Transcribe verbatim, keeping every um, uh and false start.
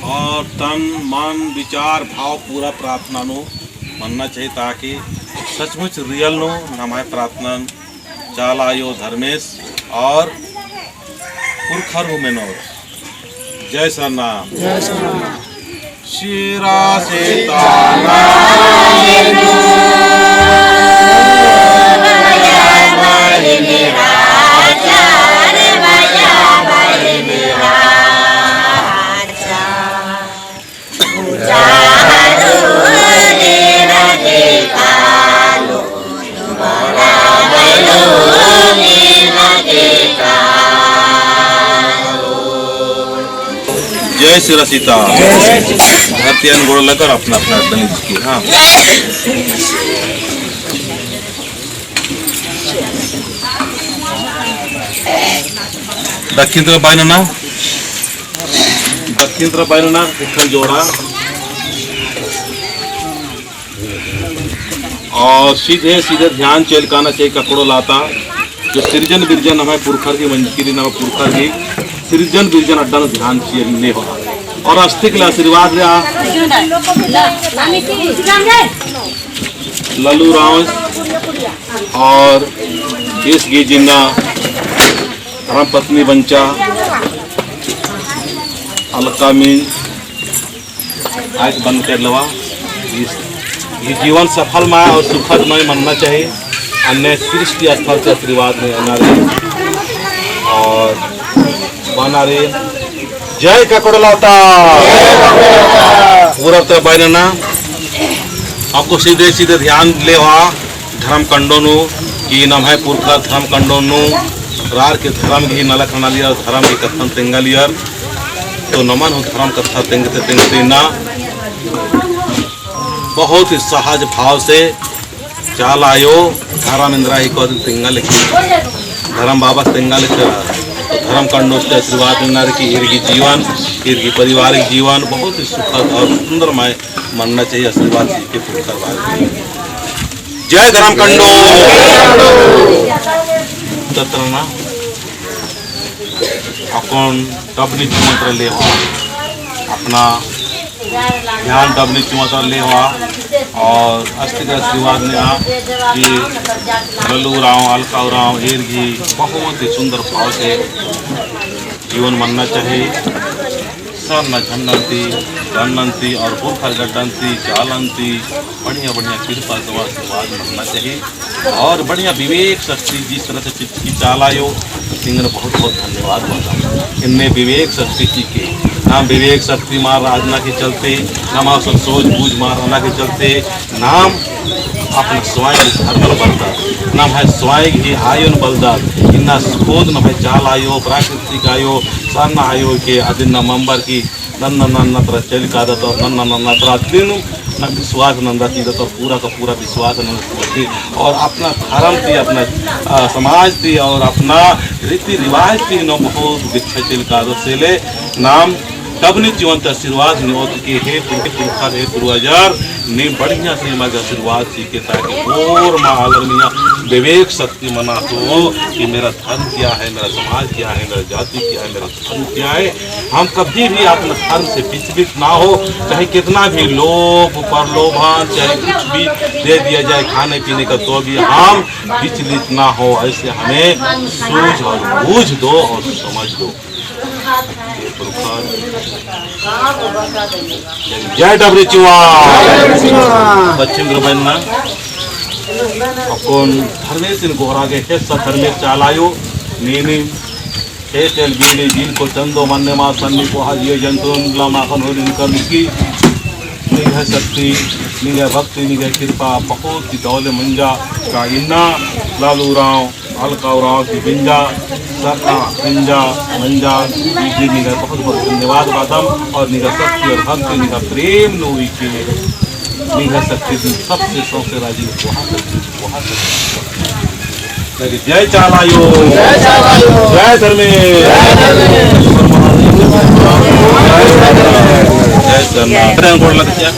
और तन, मन, विचार, भाव पूरा प्रार्थना नू मन्ना चाहिए, ताकि सचमुच real नू नम्है प्रार्थना चाला आयो धर्मेस और पुरखर हूँ मेनोर। जय सरना। जय सरना। सिरा सीता। जय सिरा सीता। धरती अन गोड़ लगकर अपना अपना अड्डा निचकी, हाँ। दक्खिन तरफ बाई नना। दक्खिन तरफ बाई नना, इत्थन जोड़ा। और सीधे सीधे ध्यान चेल काना चाहिए ककड़ो लाता। जो सिरजन बिरजन हमारे पुरखर की मंजकी रई, हमारे पुरखर की सिरजन बिरजन अड्डा नू ध्यान चेल ने हो। और अस्तिक ला आशीर्वाद ले आ। लल्लू राव और इस गे जिन्ना धर्म पत्नी बंचा अलका मिंज आँख बंद कर लेवा। इस, ये जीवन सफलमय और सुखदमय मनना चाहिए। अन्य सृष्टि स्थल से आशीर्वाद में अना रई और बना रई। जय ककड़ो लाता। पूरा तो बाई नना। अक्कु सीधे सीधे ध्यान लेवा धर्म कंडो नू कि नम्है पुरखर धर्म कंडो नू रार के धर्म गही नलख ननालियर, धर्म गही कत्थन तेंगालियर। तो नमन हूँ धर्म कत्था तेंगते तेंगते इन्ना बहुत ही सहज भाव से चाला आयो धर्म एन्दरा ही कदिन तेंगा लेकिन धर्म बाबा तेंगा लेकिन धर्म कंडो से आशीर्वाद नना रई कि ईर गही जीवन, ईर गही पारिवारिक जीवन बहुत ही सुखद और सुंदरमय मनना चाहिए। आशीर्वाद चीके पुरखर बार। जय धर्म कंडो। तत्रना अक्कुन डबनी चुंअन तरा लेवा, अपना ध्यान डबनी चुंअन तरा लेवा और अस्तिक आशीर्वाद नेआ कि लल्लू उराँव, अलका उराँव, ईर गही बहुत ही सुंदर भाव से जीवन मनना चाहिए। सरना झंडन ती, डंडन ती और पुरखर गड्डन ती, चालन ती बढ़िया बढ़िया कृपा दुआ आशीर्वाद मनना चाहिए। और बढ़िया विवेक शक्ति जिस तरह से चिच्चकी चाला आयो, तिंगन बहुत बहुत धन्यवाद बअदन। इन्ने विवेक शक्ति चिके, नाम विवेक शक्ति मार रअना के चलते, नाम असन सोच बूझ मार रअना के चलते, नाम अपना स्वयं धर्मन बलदत, नम्है स्वयं ही आयोन बलदत, इन्ना खुद नम्है चाला आयो, प्राकृतिक आयो, सरना आयो के अदिन नम अम्बर की नन्ना नन्ना तरा चइल कादत और नन्ना नन्ना तरा अदिन नम विश्वास नंदत चिदत और पूरा का पूरा विश्वास नंदत चिदत और अपना धर्म ती, अपना, अ, समाज ती और अपना रीति रिवाज ती नम बहुत बिच्छा चइल कादत से ले नाम डबनी चुंअन ती आशीर्वाद नेओत कि हे पुर-, पुरखर, हे पूर्वजर, नीम बढ़िया से एमा गे आशीर्वाद चिके ताकि और मा आलर मइय्याँ विवेक शक्ति मना तो कि मेरा धर्म क्या है, मेरा समाज क्या है, मेरा जाति क्या है, मेरा धर्म क्या है। हम कभी भी अपना धर्म से विचलित ना हो, चाहे कितना भी लोभ, प्रलोभन, चाहे कुछ भी दे दिया जाए खाने पीने का, तो भी हम विचलित ना हो। ऐसे हमें सूझ और बूझ दो और समझ दो। जय डबरी चुंआ। पश्चिम द्रबन्ना अक्कुन धर्मेसिन गोहरा गे, हे स धर्मेस चाला आयो, नीनी, हे तेल बीड़ी, जिनको चंदो मन्ने मा सन्नी कोहा जियो जंतुन ला माखन होली निकल की, निंग्है शक्ति, निंग्है भक्ति, निंग्है कृपा बहुत ही दौले मंजा का इन्ना लालू उराँव अलका उराँव की बिंजा, सरना बिंजा, मंजा, दीदी निंग्है बहुत बहुत धन्यवाद बअदम और निंग्है शक्ति और भक्ति निंग्है प्रेम नू हुई के निंग्है शक्ति दिन सबसे सौंसे राजी कोहा शक्ति, कोहा शक्ति। जय चाला आयो। जय चाला आयो। जय धर्मेस। जय धर्मेस। जय सरना। गोड़ लग जा।